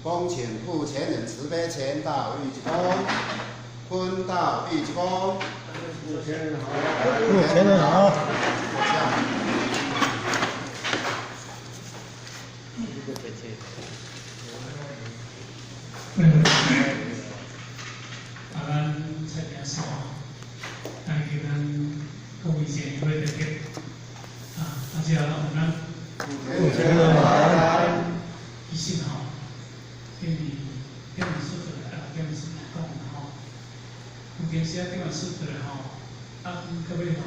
恭請普賢人慈悲前道一鞠躬，坤道一鞠躬。普賢人好。普賢人好。坐下。啊，咱蔡老師吼，來給咱各位善友的特啊，大家晚安。普賢人好。其實吼，頂面頂面說出來啊，頂面說講吼，有陣時啊，頂面說出來吼，啊，到尾吼，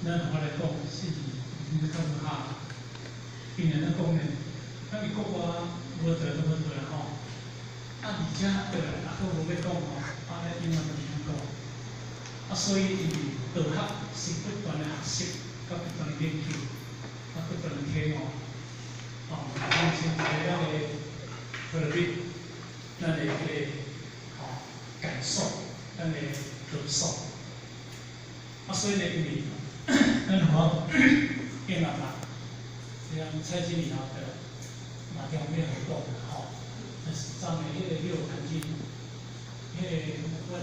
咱我來講是毋是較無合？因為咱講呢，咱佇國外無做都無做吼，啊，而且對啊，閣無欲講吼，啊，咱永遠都袂曉講。啊，所以因為道學是不斷的學習，佮不斷的研究，啊，不斷的體悟。哦，咱先來咱的特別，咱的彼個吼感受，咱的得受。啊，所以呢，因為咱吼建立啦，像蔡經理吼，對，嘛中欲好講吼，但是昨暝彼個六壇經，彼個阮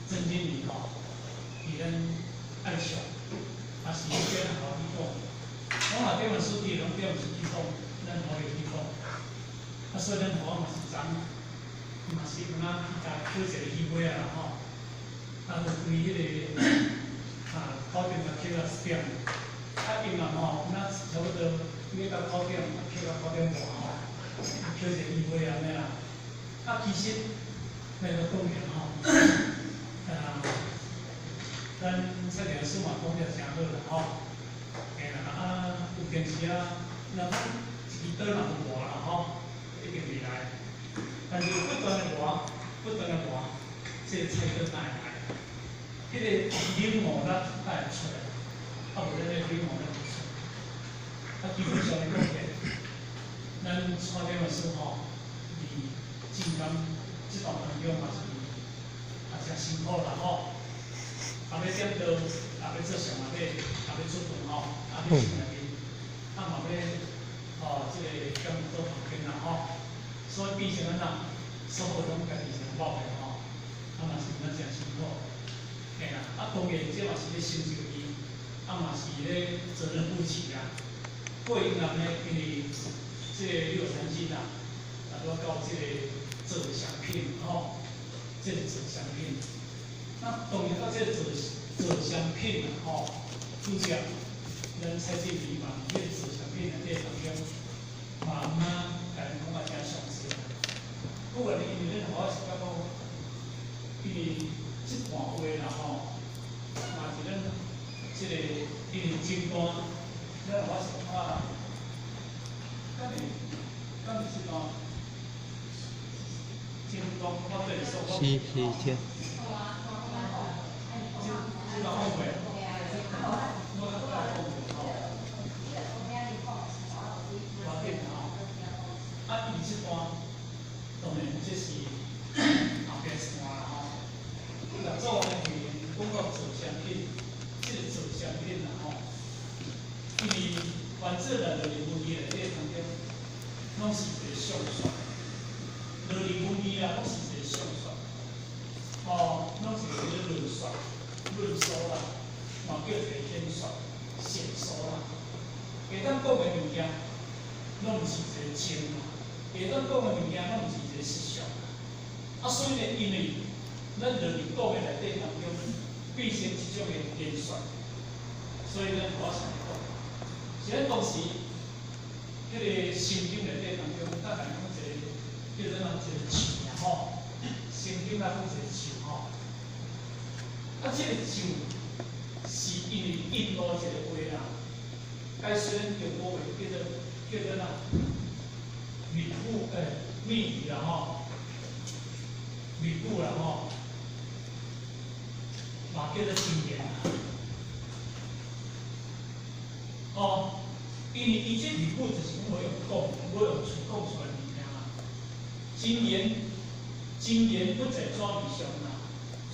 曾經理吼，佇咱愛上，也是彼個好去講。我若頂面書記攏頂面書記講，咱好會去講。啊，所以咱好嘛是昨，嘛是有哪去共考一個機會啊吼。啊，就對彼個啊九點啊起到10點，啊因為吼，那差不多欲到九點，啊起到9點外吼，考一個機會按呢啦。啊，其實咱個講的吼，啊，咱蔡老師嘛講得誠好啦吼。嘿啦，啊，有陣時啊，若講一支刀若無磨啦吼，一定袂來。但是不斷的磨，不斷的磨，這個菜刀才會來。彼個冷磨咱才會出來，啊無咱個冷磨咱袂出。啊，基本上來講咧，咱蔡老師吼，佇進工這段當中嘛是也誠辛苦啦吼。啊，欲點刀，啊，欲做上仔尾，啊，欲出飯吼，啊，欲洗內面，啊嘛欲吼，這個兼做房間啦吼，所以變成按怎，所有攏家己先某的吼，啊嘛是咱誠辛苦，嘿啦，啊當然這嘛是咧成就伊，啊嘛是咧責任負起啊。過因人呢，因為這個六禪經啊，啊拄到這個做商品吼，這個做商品。那當然到這個做做商品啊吼，拄則咱蔡經理嘛，佇彼個做商品內底當中，嘛毋通共咱講啊誠詳細啦。不過呢，因為咱我是感覺，因為這段話啦吼，嘛是咱這個因為前段，咱我是感覺，敢會敢是這段前段我對說。是是是。這這段講過，我較早講過吼。無要緊吼，啊，伊這段當然這是後壁一段啦吼。六祖呢，講到做商品，這個做商品啦吼，因為凡做人落入文字內底當中，攏是一個相續，落入文字啦，攏是一個相續，吼，攏是一個論述、論述啦，嘛叫做顯說、顯說啦。會當講的物件，攏毋是一個真啦；會當講的物件，攏毋是一個實相。啊，所以呢，因為咱落入講的內底當中，變成一種的言說，所以咱我想講，是咱當時彼個心經內底當中，咱來講一個叫做哪一個樹啦吼，心經來講一個樹吼，啊，這個樹是因為印度一個話啦，解說咱中國話叫做叫做哪密語密語啦吼，密語啦吼，嘛叫做真言啦。哦，因為伊這密語就是講無用講，無用喙講出來物件嘛。真言，真言不在紙面上啦，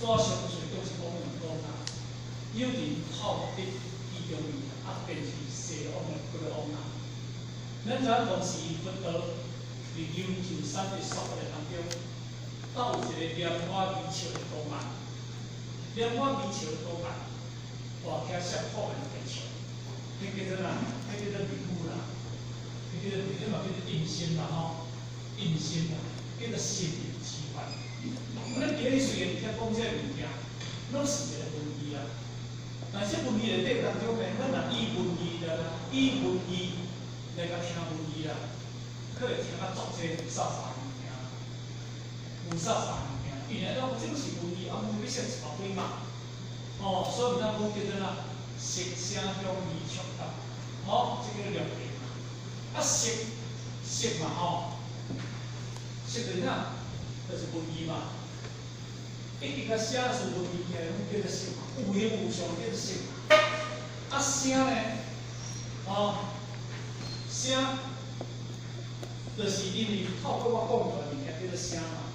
紙上喙都是講用講啦。有人透得其中面，啊，便是西王的國王啦。咱知影當時佛陀伫牛鷲山的说法当中，斗有一个莲花微笑的图案，莲花微笑的图案，大起石破的在笑，彼叫做啥？彼叫做比喻啦，彼叫做，彼嘛叫做印心啦吼，印心啦，叫做心灵奇幻。咱今日雖然聽講這个物件，攏是一個文字啦，但是文字內底當中呢，咱若以文字來，以文字來共聽文字啦，可會聽較足濟霧煞煞物件，霧煞煞物件，因為講這是文字，啊，文字寫一大堆嘛，哦，所以咱講叫做啥？色聲香味觸法，吼，這叫六尘嘛。啊，色色嘛吼，色就是啥？就是文字嘛。一直共寫字文字起來，攏叫做色嘛，有形有相叫做色嘛。啊，聲呢？哦，聲就是因為透過我講出來物件叫做聲嘛。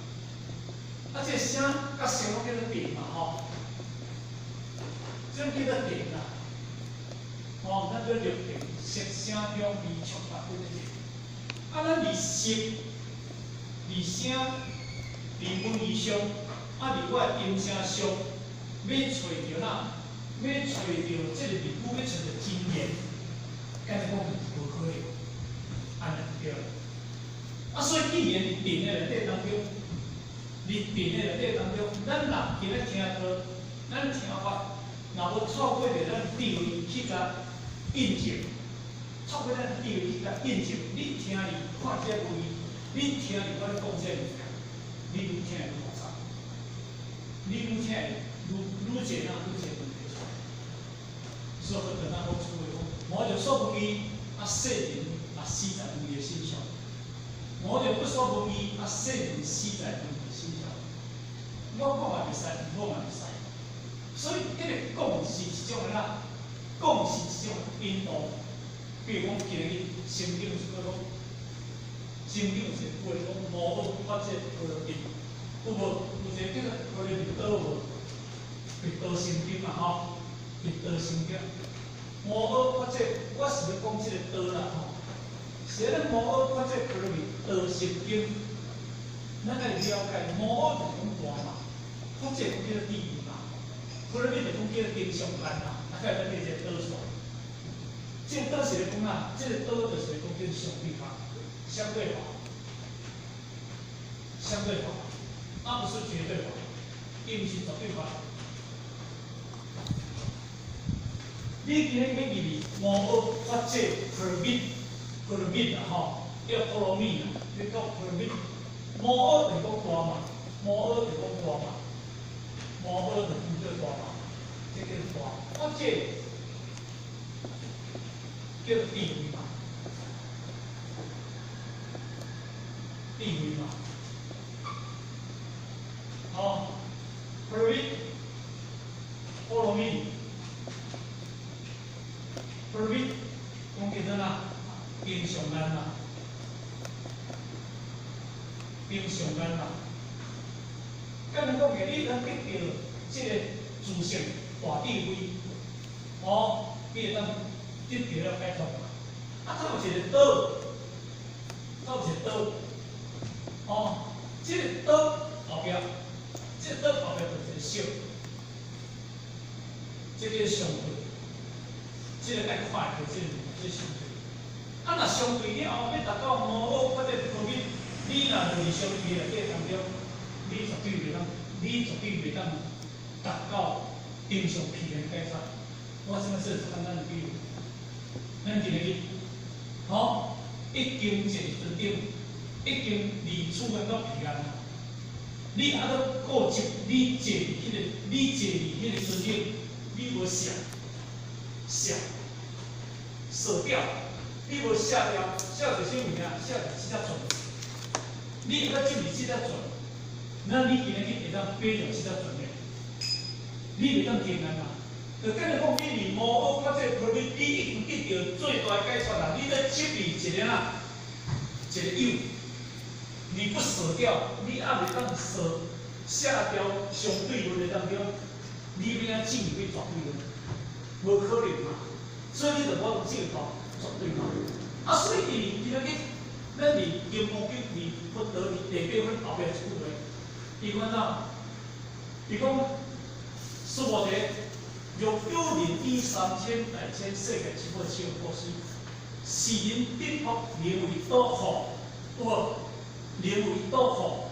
啊，這個聲佮聲攏叫做電嘛吼，這種叫做電啦。哦，咱叫六塵，色聲香味觸法叫做這。啊，咱佇色、佇聲、佇文字上，啊，佇我的音聲上，欲揣著哪？欲揣著這個字句，欲揣著真言，敢若講是無可能，按呢就對啦。啊，所以既然佇定的內底當中，佇定的內底當中，咱人今仔聽道，咱聽法，若無透過著咱智慧去共印證，透過咱智慧去共印證，你聽伊看這個文字，你聽伊我咧講這個物件，你愈聽會愈複雜，你愈聽會愈愈濟哪愈濟問題出來。所以佛就咱講出話講，無著所聞義，啊，世人也死在文字的身上；無著不所聞義，啊，世人死在文字身上。我講嘛袂使，毋講嘛袂使。所以，彼個講是一種啥？講是一種引導。比如講，今日聖經有一句講，聖經有一句話講，無惡法者波羅蜜，有無？有一個叫做波羅蜜多無？蜜多心經嘛吼，蜜多心經。無惡法者，我是欲講這个道啦吼。是咧無惡法者波羅蜜多心經，咱愛了解，無惡就是講大嘛，法者講叫做智慧嘛，波羅蜜就講叫做經上觀嘛，啊，會當變一個道出來。這個道是咧講啊，這個道就是咧講叫做相對法，相對法，相對法，啊不是絕對法，伊毋是絕對法。你今日欲入去無惡法者 permit，permit 啦吼，叫波羅蜜啦，你講 permit，無惡就是講大嘛，無惡就是講大嘛，無惡就叫做大嘛，這叫做大。法者叫做智慧嘛，智慧嘛，吼，permit，波羅蜜。permit 講叫做啥？經上觀嘛，經上觀嘛。敢若講嘅，你通得著這個自性大智慧，哦，你會當得著了解脫嘛。啊，它有一個島，它有一個島，哦，這個島後壁，這個島後壁就是一個小，這個相對。這個愛看的，這個這個相對。啊，若相對了後，欲達到無惡法者波羅蜜，你若無佇相對內底當中，你絕對袂當，你絕對袂當達到頂上彼岸解脫。我這擺做簡單的比喻，咱今日去，吼，已經坐佇船頂，已經離此岸到彼岸啊。你猶閣固執，你坐佇彼個，你坐佇彼個船頂，你無卸，卸，捨掉，你無卸掉，卸掉啥物件？卸掉這隻船。你猶閣執佇這隻船，那你今日去會當飛上這隻船的？你袂當經驗嘛？就敢若講，你佇無惡法者波羅蜜，你已經得著最大的解脫啦。你咧執佇一個哪？一個有，你不捨掉，你猶袂當捨卸掉相對論的當中，你欲按怎進入去絕對論？無可能嘛！所以你就無法度進入絕對嘛。啊，所以伊今日去咱佇金剛經、佇佛陀、佇地八分後壁一句話，伊講怎？伊講須菩提，若有人以三千大千世界七寶設布施，是人得福名為多福，有無？名為多福，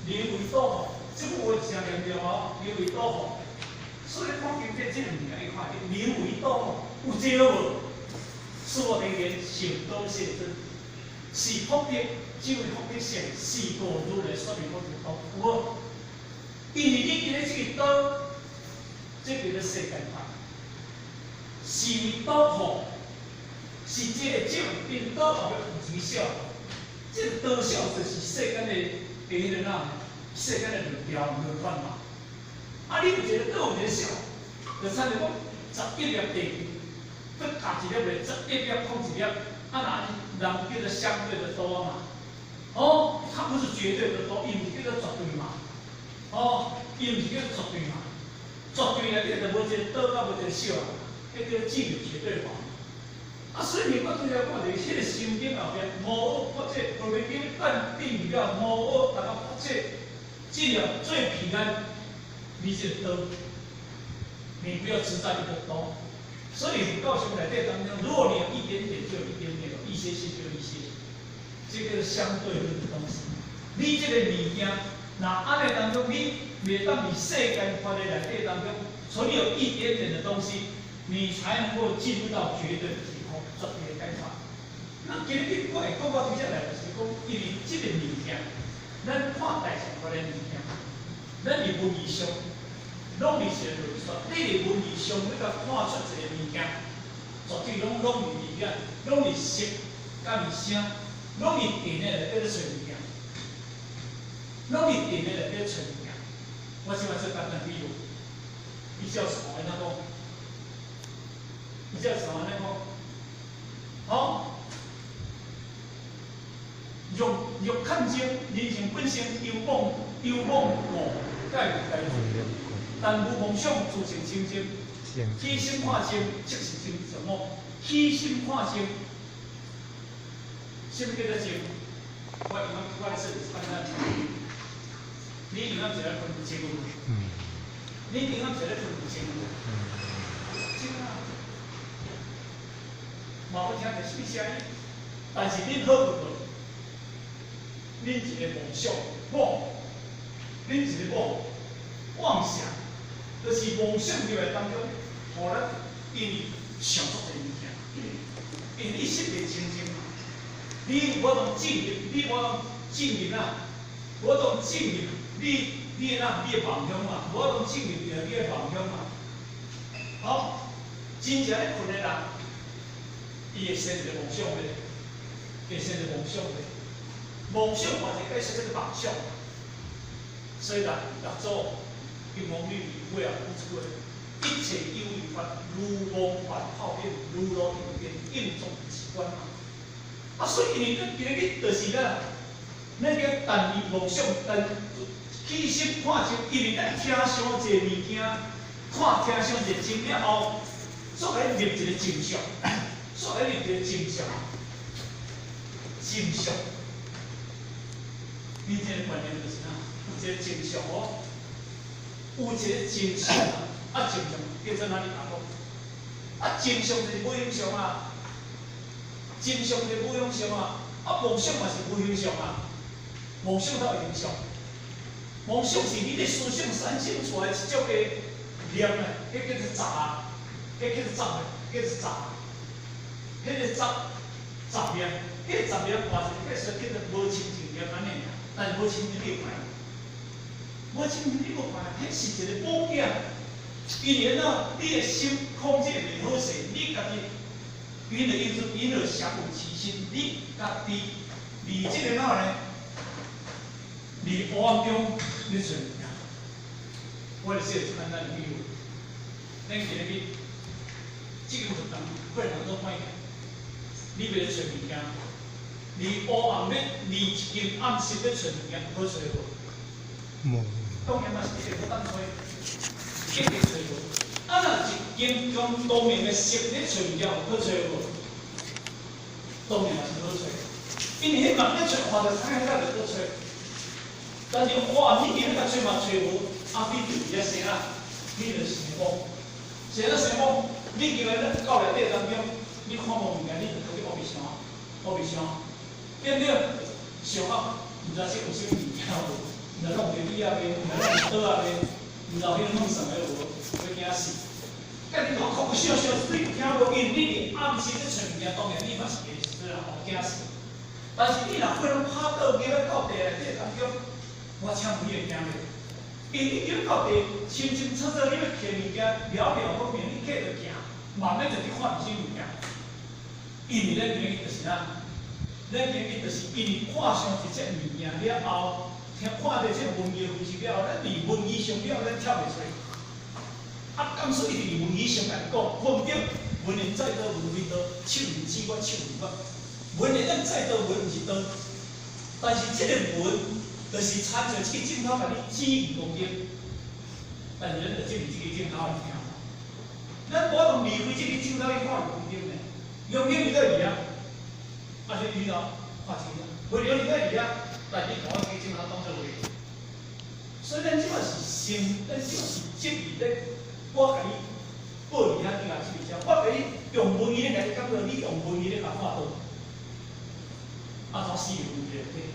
名為多福，這句話誠嚴重哦，名為多福。所以看經典這個物件，伊看見名為多福，有這個無？須菩提言，成多世尊，是福德，這位福德勝，是故如來說名福德多，有無？因為你今日這個多，這叫做世間法，是為多福，是這個種因多後壁有一個小，這個多小就是世間的的彼個哪，世間的論調輪轉嘛。啊，你有一個多有一個小，就親像講11粒地球，閣加一粒咧，11粒空一粒，啊若人叫做相對的多嘛。哦，它不是絕對的多，伊毋是叫做絕對嘛。哦，伊毋是叫做絕對嘛。絕對內底就無一個多佮無一個小啊，彼叫做進入絕對化。啊，所以你我拄才講就是彼個心經後壁，無惡破這，後面經斷定了無惡，大家破這，進了最平安，你這個多，你不要執在一個多。所以佛教上內底當中，如果你有一點點就有一點點，一些些就有一些些，這個相對論的東西。你這個物件，若按呢當中，你袂當佇世間法的內底當中，存有一點點的東西，你才能夠進入到絕對的解脫，絕對的解脫。那今日我會講到這來，就是講，因為這個物件，咱看大乘法的物件，咱佇文字上，攏是一個論說。你佇文字上，欲共看出一個物件，絕對攏攏佇物件，攏是色佮是聲，攏是電的內底咧揣物件，攏是電的內底揣物件。我這擺做簡單比喻，你照床按怎講？你照床按怎講？好，欲欲看清人性本性，由妄由妄故蓋有該做，但無妄想，自性清淨。起心看清，即是清什麼？起心看清，什麼叫做靜？我用我來說就是簡單。你用暗一个困有靜無？你用暗一个困有靜無？靜啊！嘛無聽著啥物聲音，但是恁好困無？恁一个夢想，妄，恁一個妄，妄想，就是夢想入來當中，予咱因為想足濟物件，因為你識袂清淨嘛，你無法度進入，你無法度進入啊，無法度進入你你的哪，你的夢鄉嘛，無法度進入著你的夢鄉嘛。好，真正咧睏的人，伊會生一個夢想袂？會生一個夢想袂？夢想嘛是解釋這個夢想。所以六六祖金剛語尾後講一句：一切有為法，如夢幻泡影，如露亦如電，應作如是觀嘛。啊，所以因為咱今日就是啦，咱叫但以夢想，但起心看清，因為咱聽傷濟物件，看聽傷濟經了後，煞來入一個靜相，煞來入一個靜相，靜相。你這個觀念就是啥？有一個靜相哦，有一個靜相啊，靜相叫做哪裡阿講？啊，靜相就是無形相啊，靜相就是無形相啊，啊，夢想嘛是無形相啊，夢想哪有形象？夢想是你咧思想產生出來一種的念啊，彼叫做雜啊，彼叫做雜，叫做雜。彼個雜雜念，彼個雜念嘛是叫說叫做無清淨念按呢爾，但是無清淨你有看？無清淨你無看，彼是一個寶鏡。因為怎？你的心控制袂好勢，你家己，因的意思，因就邪有其心，你家己佇這個哪呢？佇黑暗中你揣物件。我來說個簡單的比喻，咱今日去這個活動，過人都看起，你欲咧揣物件，佇黑暗欲佇一間暗室欲揣物件，好揣無？無。當然嘛是一定無當揣，一定揣無。啊，若一間光光明的室咧揣物件，有好揣無？當然嘛是好揣。因為彼目咧揣看著看遐就閣揣，但是哇，你今日揣嘛揣無，啊，你就佇遐生啊，你就想講，生啊想講，你今日到內底當中，你看無物件，你就去烏白想，烏白想，對毋對？想啊，毋知說有啥物物件無，毋知弄佇底仔未，毋知弄佇倒仔未，毋知彼弄啥个無，欲驚死。甲你講哭笑笑，你聽無因為你佇暗時咧揣物件，當然你嘛是會雖然予驚死。但是你若火攏拍倒，入來到地內底當中，我請問你會驚袂？因為你入到地，清清楚楚，你欲摕物件，了了分明，你摕著行，慢慢就去看著啥物件。因為咱今日就是啥？咱今日就是因為看上一隻物件了後，聽看著這文字分析了後，咱佇文字上了，咱跳袂出。啊，講說伊佇文字上共你講，對毋對？文言載道，文非道，手如指月，手如月。文會當載刀，文毋是刀。但是這個文，就是親像這個鏡頭共你指5公斤，但是咱就這個鏡頭來聽。咱無法度離開這個鏡頭去看5公斤呢，5公斤佇佗去啊？啊，是離咯，看清啊，無離佇佗去啊？但是你看這個鏡頭當做位。所以咱這馬是先，咱這馬是質疑咧，我共你報佇遐頂下這個聲，我共你用文字來講到，你用文字咧共看倒，啊，怎死文字內底？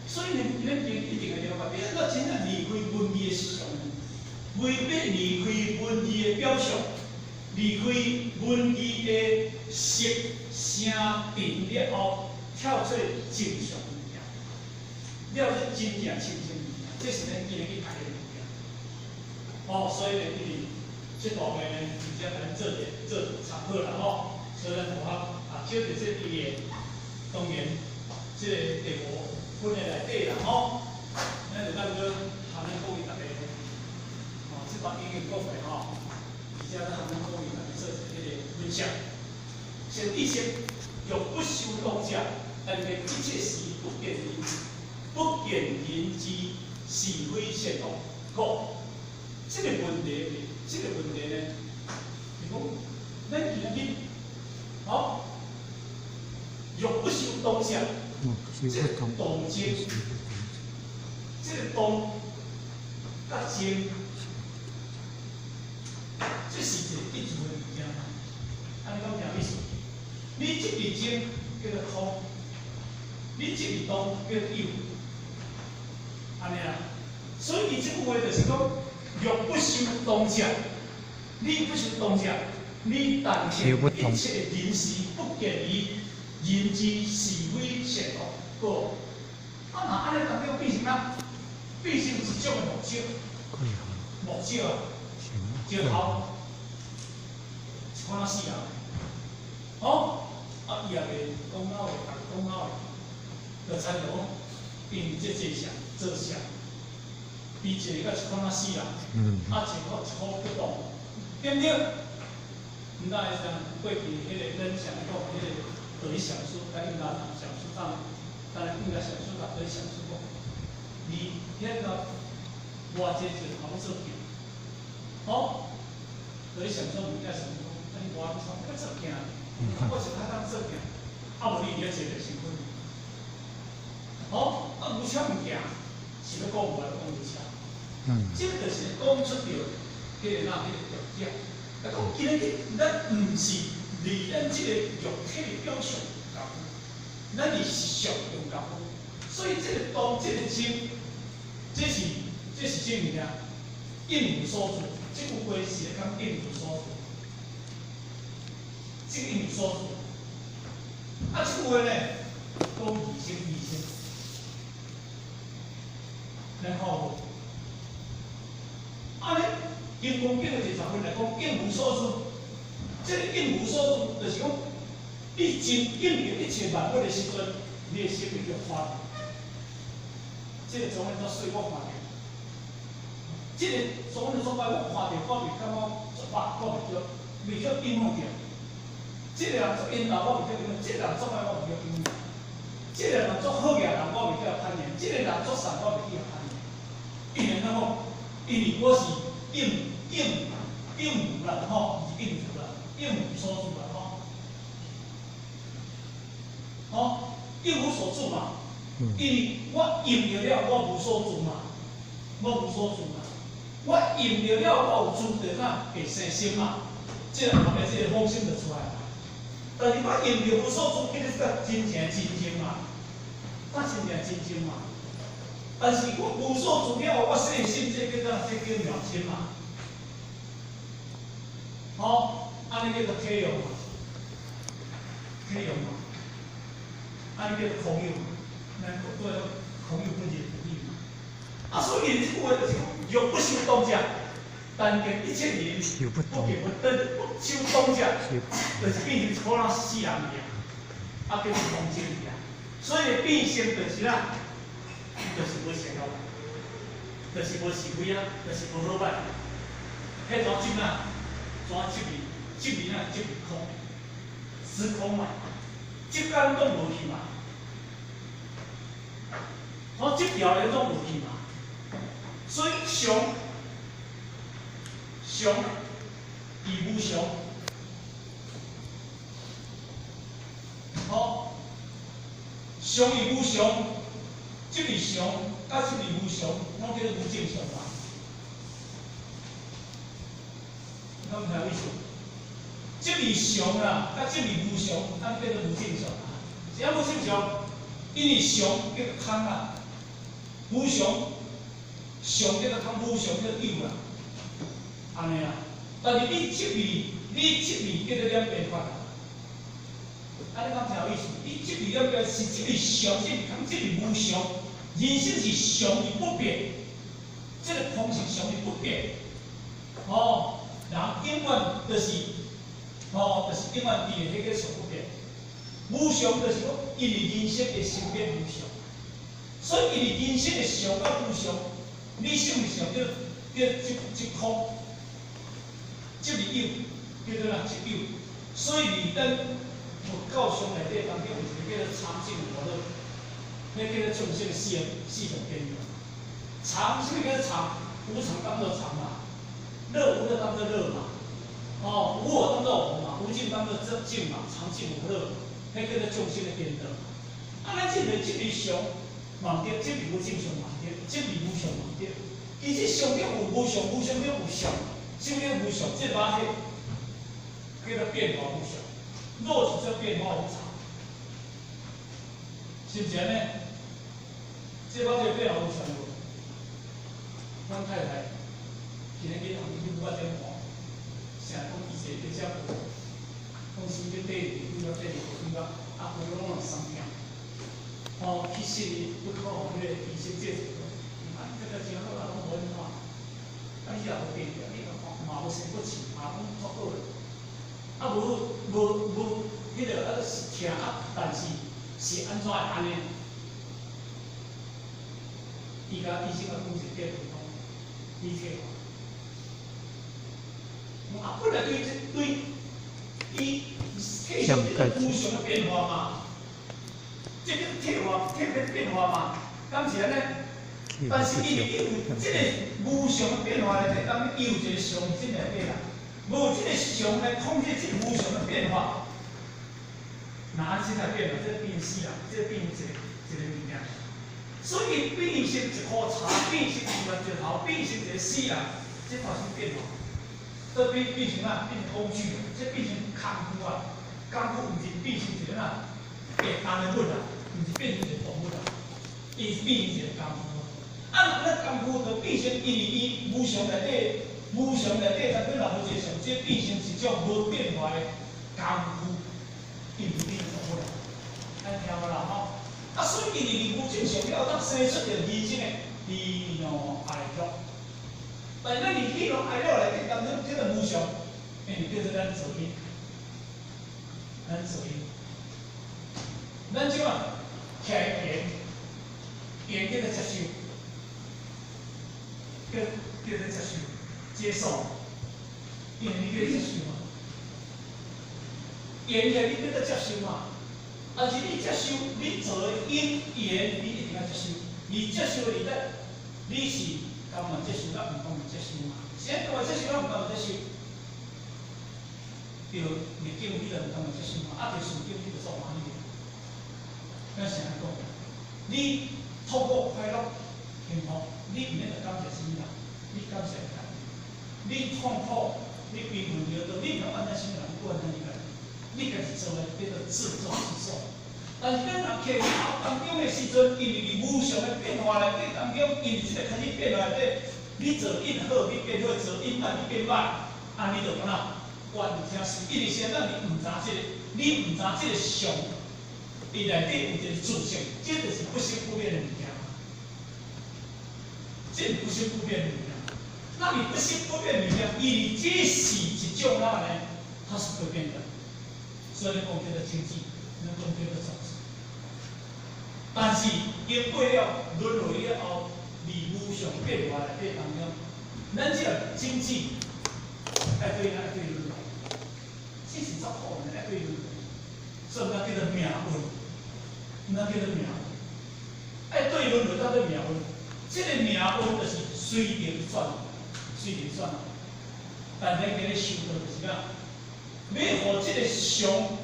所以呢，咱一定會了解，你若真正離開文字的思想，違背離開文字的表象，離開文字的色聲頻了後，跳出正常物件，了這真正清醒物件，這是咱今日去學的物件。哦，所以呢，因為這大面呢，直接咱做者做參考啦吼。所以咱同學啊，借著這伊的，當然這個第五分的內底啦吼，咱就當做含咱各位逐家，哦，這擺已經講過吼，而且咱含咱各位逐家做一個彼個分享。先第先，欲不修動者，但是一切時不見人，不見人之是非善惡。講這個問題，這個問題呢，是講咱今日，好，欲不修動者，這個動靜，這個動佮靜，這是一個必要的物件。按呢講啥意思？你這個靜叫做空，你這個動叫做有，按呢啊。所以伊這句話就是講，欲不修動者，你不修動者，你但見一切人事不見於人之是非善惡。個，啊，若按呢當中變成啥？變成一種的目睭，目睭啊，石頭，一款仔死人。哦，啊，伊也袂講老話，講老話，就親像講，因為這這相做相，比一個甲一款仔死人，啊，一個一箍不動，對毋對？毋知會像過去彼個咱上講彼個道理上師，甲應嘉上師講，但是應嘉上師共道理上師講，你遐個偌濟石頭做鏡，吼，道理上師問遐上師講，啊你偌濟創做鏡？我是較當做鏡，啊無你佇遐坐著辛苦。吼，啊無車物件，是欲講無來講無車。這個就是講出著彼個哪彼個重點。啊，講今日咱毋是離咱這個肉體的表象功夫，咱是實相用功夫。所以這個動這個靜，這是啥物件？應無所住，這句話是咧講應無所住。這個應無所住。啊，這句話呢，講二性二性，咱看無？啊咧，金剛經的第十分來講，應無所住。這個應無所住，就是講你真應著一切萬物的時陣，你的心會叫發。這個從咱細我看著，這個從咱做擺我看著，我袂感覺做歹，我袂叫袂叫影響著。這個人做緣投，我袂叫影響；這個人做歹，我袂叫影響。這個人做好額人，我袂叫歹念；這個人做善，我袂叫歹念。因為怎講？因為我是應應應無啦吼，毋是應無啦，應無所住啦吼。吼，一無所住嘛。因為我用著了，我無所住嘛，我無所住嘛。我用著了，我有住就哪會生心嘛，這個後壁這個妄心就出來嘛。但是我用著無所住，叫做真正真正嘛，我真正真正嘛。但是我無所住了，我生心，這叫做這叫妙心嘛。吼，按呢叫做體用嘛，體用嘛，按呢叫做空有，咱講做空有不二不異嘛。啊，所以這句話就是講，若不修動者，但見一切人不見不得不修動者，就是變成一個人死人去啊，啊叫做空靜去啊。所以變成就是啦，就是無善惡，就是無是非啊，就是無好歹。彼怎執啊？怎執味？執味啊？執味空，時空嘛，執甲攏總無去嘛。我執掉咧，總無去嘛。所以常常而無常，吼，常而無常，執味常，佮執味無常，攏叫做無正常嘛。敢有聽有意思？執味常啦，佮執味無常，按叫做無正常啊。是按無正常？因為常叫做空啊，無常常叫做空，無常叫做有啦，按呢啊。但是你執味，你執味叫做兩邊法。按呢敢聽有意思？你執味兩邊是執味常，執味空，執味無常。人生是常而不變，這個空是常而不變。哦，人永遠就是，哦，就是永遠佇咧彼個常不變。無常就是講，因為人生會生變無常，所以因為人生的常佮無常，你想是常叫叫執執空，執味有，叫做哪執有。所以佇咱佛教上內底當中有一個叫做常淨無樂，彼叫做眾生的四種邊緣。常啥物叫做常？無常當做常嘛，樂無樂當做樂嘛，哦，無我當做無嘛，無境當做淨嘛，常淨無樂。彼叫做眾生的顛倒。啊，咱這個執味常嘛毋對，執味無正常嘛毋對，執味無常嘛毋對。其實常中有無常，無常中有常，常中無常，這把戲叫做變化無常。若是這變化無常，是毋是按呢？這把這變化無常無？阮太太今日去紅去5仔點半，成日講伊坐伫遮，講先去缀几仔缀几仔，啊，規攏攏酸痛。吼，去實伊不可予彼個醫生這一個，啊，這個真好啊，攏無按怎，啊，你也無變著，你嘛無生骨刺，嘛攏足好。啊，無無無，彼個啊是疼啊，但是是按怎會按呢？伊共醫生共講一個結論講，你退化。啊，本來對這對，伊體上這個無常的變化嘛，這個退化、退變變化嘛，敢是按呢？但是因為伊有這個無常的變化內底，當伊有一個常真內底啦，無這個常來控制這個無常的變化，哪這才變化？這變死人，這變一個一個物件。所以變成一箍柴，變成一塊石頭，變成一個死人，這發生變化。這變變成啥？變成工具，這變成工具啊！工具毋是變成一個啥？會動的物啊，毋是變成一個動物啊，伊是變成一個工具。啊，若咱工具就變成因為伊無常內底，無常內底，但你若無一個常，這變成一種無變化的工具，伊毋是變成動物啊。咱聽無啦吼？啊，所以因為無正常了，當生出著人生的喜怒哀樂。但是咱佇喜怒哀樂內底當中，這個無常，因為叫做咱造因，咱造因。咱這馬徛緣，緣叫做接受，叫叫做接受，接受，因為你叫接受嘛。緣起你叫做接受嘛。但是你接受，你做的因緣，你一定愛接受。你接受的咧，你是甘願接受，抑毋甘願接受嘛？是按甘願接受，抑毋甘願接受？對逆境你就毋甘願接受嘛？啊，對順境你就做歡喜。咱是按呢讲，你透过快乐、幸福，你毋免来感谢啥物人，你感谢家己。你痛苦，你悲愤交多，你毋通怨叹啥物人，你怨叹你家己。你家己做的，叫做自作自受。但是咱若契入当中的时阵，因为伫无常的变化内底当中，因为这个开始变化内底，你做因好，你变好；做因歹，你变歹，按呢就敢若怨听是，因为啥？咱你毋知这个，你毋知这个常，伊内底有一个自性，这就是不生不灭的物件。这是不生不灭的物件。那你不生不灭的物件，伊只是一种哪呢？它是不变的。所以咱讲叫做经济，咱讲叫做种子。但是经过了轮回了后，伫无常变化内底当中，咱这个经济爱对爱对轮回，这是足苦的爱对轮回，所以咱叫做命运，咱叫做命运。爱对轮回叫做命运，这个命运就是随流转，随流转。但咱今日修道就是啥？欲予这个常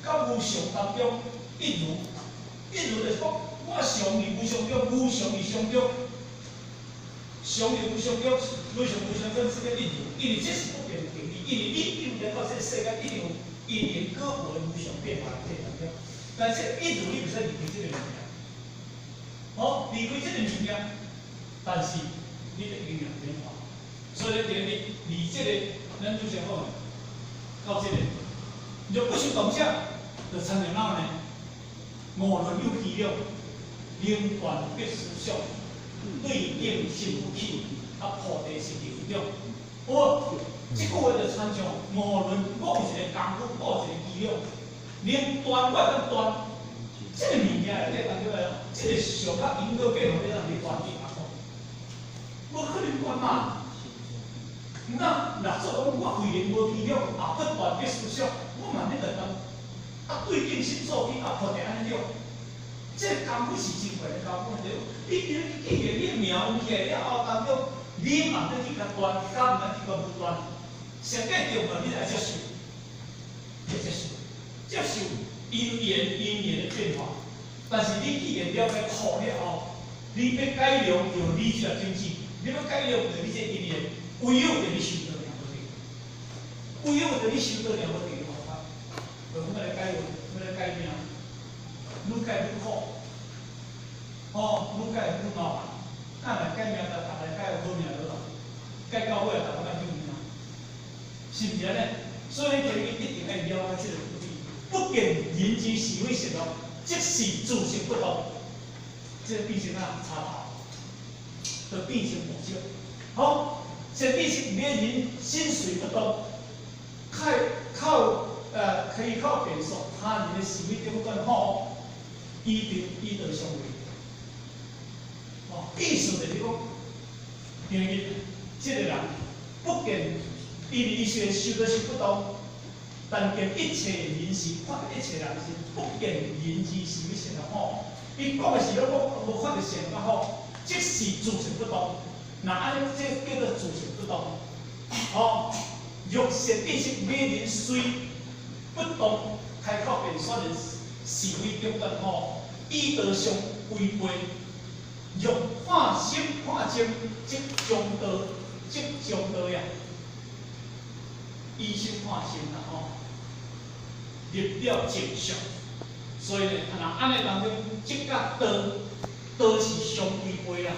佮无常当中一如，一如就是讲，我常伫无常中，无常伫常中，常伫无常中，无常无常中，这个一如，因为这是不变的定理，因为你进入到这个世间，一定有因缘果报的无常变化在当中。但是一如你袂使离开这个物件，哦，离开这个物件，但是你的因缘变化，所以咱今日离这个，咱拄才讲的。到这个，若不修动者，就亲像哪呢？五轮有虚量，能断别思想，对境心不起，啊菩提心有种。哦，这句话就亲像五轮，我有一个功夫，我有一个伎俩，能断我会当断。这个物件内底当中来，这个上较因果变化要让你断去阿讲，无可能断嘛。那若做讲我非然无伎俩，也不断别思想，我嘛免来当。啊，对境心所起，啊，菩提按呢种。这个功夫是真悬的功夫，对无？你今日既然你的命运起来了后当中，你嘛免去共断，甲毋免去共无断。上过重要，你来接受，来接受，接受因缘因缘的变化。但是你既然了解苦了后，你欲改良著你这个经济，你欲改良著你这个因缘，唯有著你修道尔无对，唯有著你修道尔无对方法。就讲欲来改运，欲来改命，愈改愈苦，吼，愈改愈闹。啊，若改命，就逐个改好命落，改到尾，逐个爱救命，是毋是按呢？所以你一定爱了解这个道理，不见人之是非善恶，即是自性不动，这个变成啊插头，就变成模式。好，这变成每人心随不动，开口开口便说他人的是非中断吼，以定以道相违。哦，意思就是讲，今日这个人不见伊伊虽然修得是不动，但见一切人事，看一切人事，不见人之是非善恶吼。伊讲的是拢无无看著善恶好，即是自性不动。若按呢，这叫做自性不动。哦，若善知识每人虽不动，开口便说人是非中断吼，以道相违背。若看心看净，即将道，即将道呀。以心看心啦吼，入了正相。所以呢，若按呢当中，即佮道，道是相违背啦。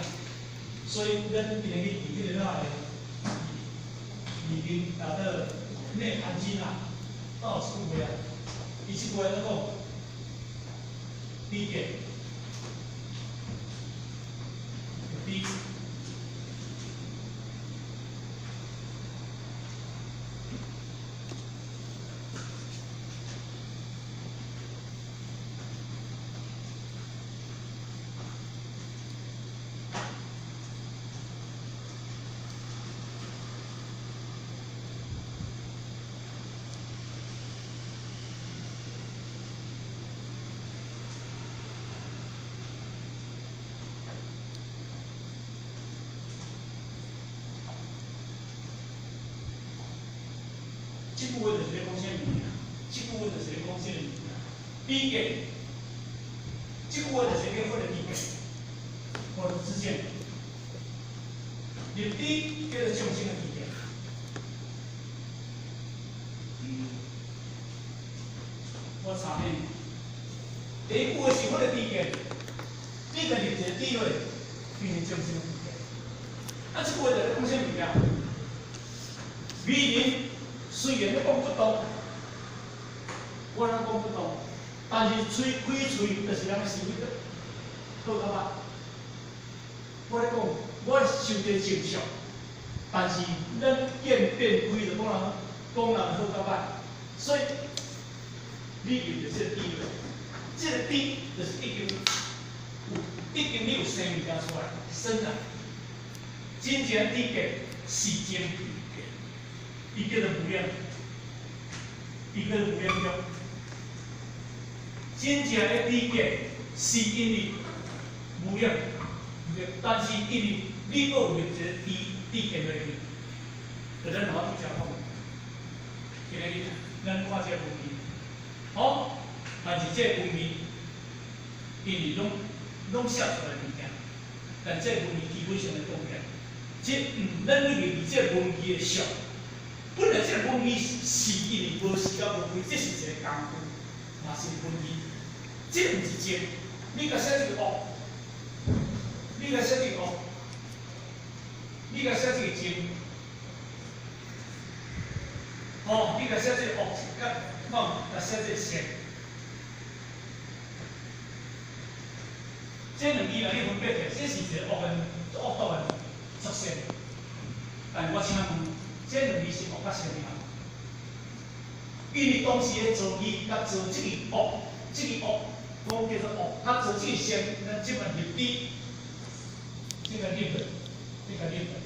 所以咱今日去提彼个哪个，二经啊，这内含经啊，到有一句话啊，伊这句话怎讲？理解，比。这句话就是咧讲啥物件？这句话就是咧讲啥物件？比见這句話就是叫佛的知見，佛的知見。入知叫做眾生的知見。我查你，第一句話是佛的知見，你共入一个智慧，變成眾生的知見。啊，這句話就咧講啥物件？迷人雖然咧講不動，我咧講不動，但是喙開喙就是人的思維好甲歹。我咧講，我受這個正相，但是咱見變開就講人講人好甲歹，所以你入著這個智慧，這個智就是已經有，已經你有生物件出來，生來，真正知見是真，伊叫做無量，伊叫做無量相。真正的知見是因為無量，但是因為你閣有入一個知知見落去，就咱無法度講。今日咱看這個文字，好，但是這個文字，因為攏攏寫出來物件，但這個文字基本上會講起來，這毋咱咧認為這個文字的相，本來這個文字是因為無時間無開，這是一個工具，嘛是文字，這毋是情，你共寫這個惡，你共寫這個惡，你共寫這個情。哦，你共寫這個惡，佮講共寫這個善，這兩字若你分別起來，這是一個惡的惡毒的作善。但我請問，這兩字是惡佮善嗎？因為當時的造字佮造這個惡，這個惡講叫做惡，佮造這個善，咱這擺入知，這個入的，這個入的，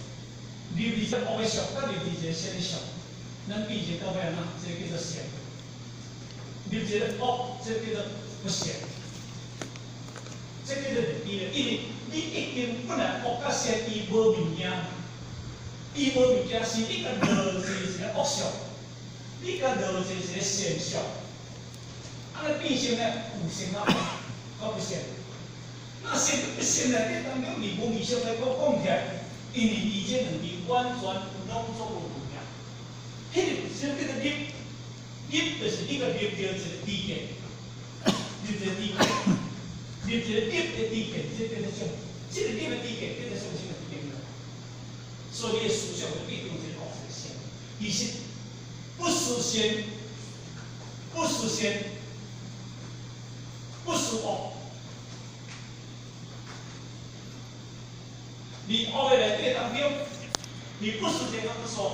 入佇這惡的相，佮入佇一個善的相。咱記一個到尾安怎？這個叫做善。入一個惡，這個叫做不善。這叫做入知咧，因為你已經本來惡佮善，伊無物件，伊無物件，是你共落一個惡相，你共落一個善相，按呢變成咧有善啊，閣不善。那善佮不善內底當中，佇文字上來講講起來，因為伊這兩字完全攏總無物件。彼個啥叫做入？入就是你共入著一個知見，入一個知見，入一個入的知見，這叫做啥？這個入的知見叫做眾生的知見。所以你的思想就變成一個惡一個善。其實不思善，不思善，不思惡。佇惡的內底當中，你不思善，佮不思惡。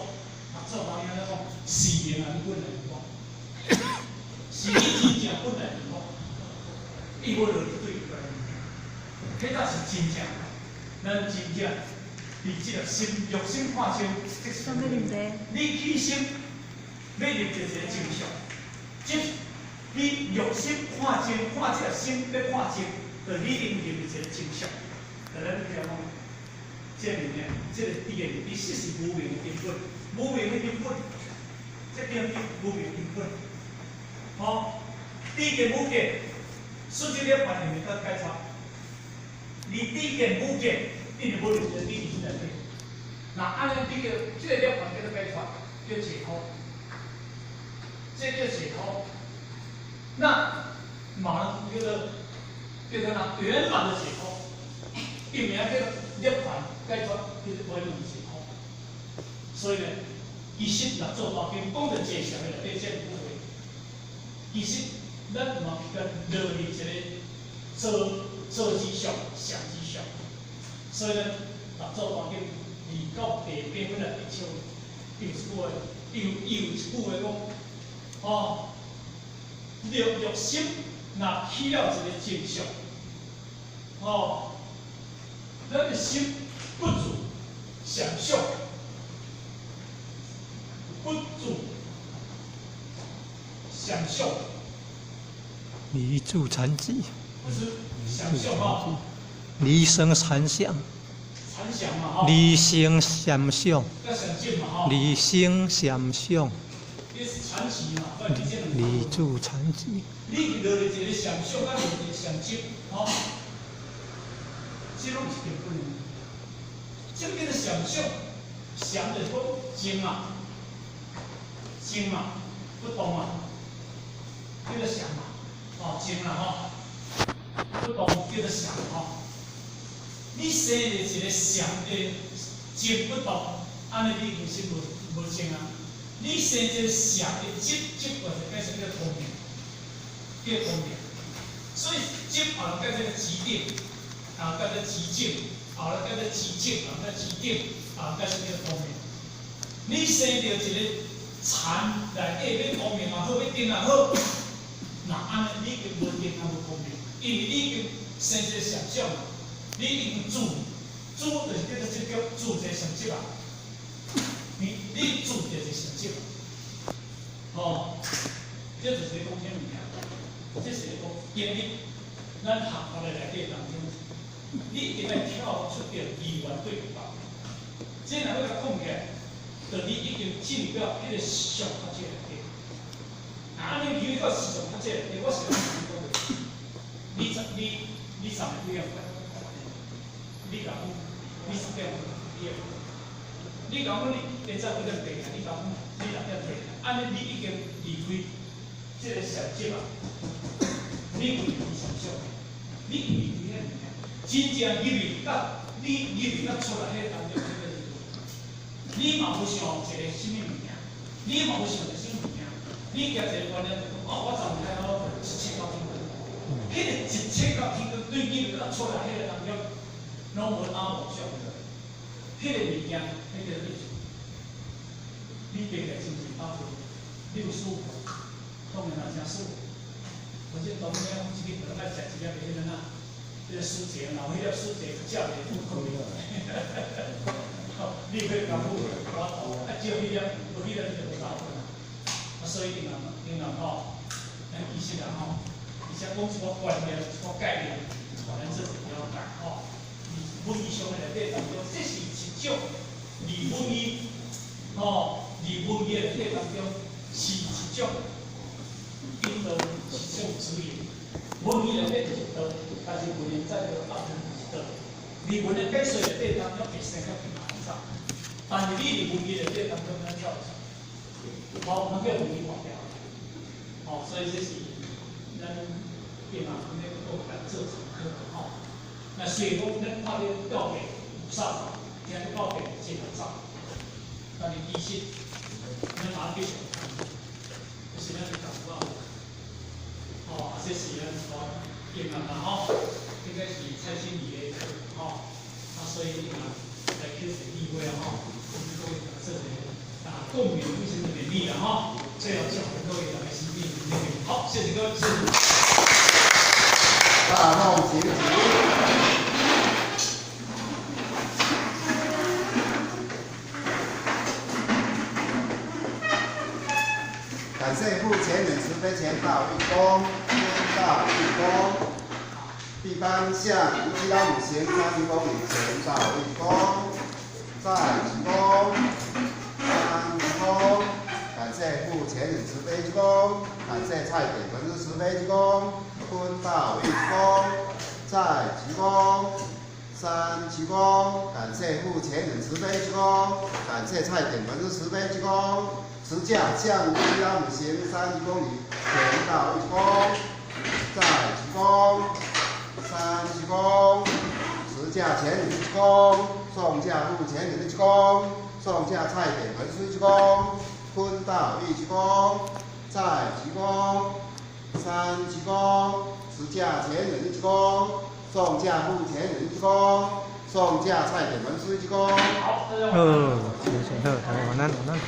做老兄咧講，是緣啊，你本來就講，是你真正本來就講，伊無落去對彼才是真正，咱真正佇這個心用心看清，這是你起心欲入一個真相，即你用心看清，看這個心欲看清，就你已經入一個真相。就咱聽講，這物件，這個知的其實是無明的根本。無明的根本，這邊是無明根本。吼，知見無見，實際了凡會當解脫。你知見無見，你就無入一個知見內底。那按呢，你叫這個了凡叫做解脫，叫解脫。這叫解脫。那馬叫做叫做哪圓滿的解脫，伊名叫做涅槃解脫，叫做圓滿解脫。所以呢，其實六祖壇經講著坐禪的內底這句話，其實咱嘛去共落入一個做做之相、想之相。所以呢，六祖壇經二到第八分內底唱，伊有一句話，伊有伊有一句話講，哦，六欲心若起了一個真相，哦，咱的心不住想象。不住想象，離住禪寂，不是想象哈，離生禪想，禪想嘛哈，離生禪想，要想見嘛哈，離生禪想，離住禪寂。你落佇一个禪相，佮落一个禪寂，吼，這攏是根本的。這個叫做禪相，禪就是講靜啊，靜啊，不動啊，叫做禪嘛，哦，靜啦吼，不動叫做禪吼。你生佇一個禪的靜不動，按呢你其實無靜啊。你生一個禪的寂，寂就是解釋叫空明，叫空明。所以寂後來改做極定，啊，改做極靜，後來改做極靜，後來極定，啊，改做叫空明。你生著一個禪內底欲光明也好，欲定也好，若按呢你已經無定也無光明，因為你已經生一個禪相，你已經住，住就是叫做執着，住一個禪寂啊。你住就是禪寂，吼，這就是咧講啥物件？這是咧講今日咱學佛的內底當中，你一定愛跳出著二元對立。這若欲共講起來，就你已經進入到彼個上法界內底。啊，按呢入到四上法界內底，我是按呢講的。你十幾點？你共講，你10點幾點？你共講你現在幾點爬起來？你共講你6點爬起來？按呢你已經離開這個禪寂啊！你離開禪相，你離開彼個物件，真正入去佮你入去佮出來彼個當中，這個是你嘛無想一個啥物物件，你嘛無想一個啥物物件，你舉一個觀念就講，哦，我昨昏我一切到天光，彼個一切到天光對入去佮出來彼個當中，攏無阿無相。彼個物件，彼個你你爬起來精神飽足，你有舒服，當然嘛誠舒服。反正當然，一日可能愛食一粒彼個哪，彼個舒劑，若有彼粒舒劑較食袂好困。你去功夫，我啊少彼粒，無彼粒你就無夠困啊。啊，所以另外吼，咱其實啊吼，而且講一寡觀念、一寡概念，咱做一個了解吼。文字上的內底當中，這是一種離文字，吼，離文字的內底當中是一種引導，是一種指引。文字內底就是道，但是文字載著壓就是道。離文的解說內底當中會生較更難走，但是你佇文字內底當中咱跳出，吼，咱叫文字換掉，吼，所以這是咱今仔日咧閣來做參考吼。那雖然講咱看咧教義有啥，聽咧教義真複雜，但是其實咱嘛繼續，就是咱的感覺，吼，啊，這是咱說經驗啦吼，應該是蔡心怡的課吼，啊，所以嘛來去一個機會啊吼，我們各位做一個啊共勉互相的勉勵啦吼，最後祝福各位大家身體健康，好，謝謝各位，謝謝。大夢請起。感謝父前人慈悲前道一功，天道一功。地方向無極老母行三鞠躬禮前道一功，再鞠躬，三鞠躬。感謝父前人慈悲鞠躬，感謝蔡典文師慈悲鞠躬，坤道一鞠躬，再鞠躬，三鞠躬。感謝父前人慈悲鞠躬，感謝蔡典文師慈悲鞠躬。持架向無極老母行三鞠躬禮，前道一鞠躬，再鞠躬，三鞠躬。持架前人鞠躬，送駕父前人鞠躬，送駕蔡典文師鞠躬，坤道一鞠躬，再鞠躬，三鞠躬。持架前人鞠躬，送駕父前人鞠躬，送駕蔡典文師鞠躬。好，大家晚安。好，謝謝，好，大家晚安，晚安。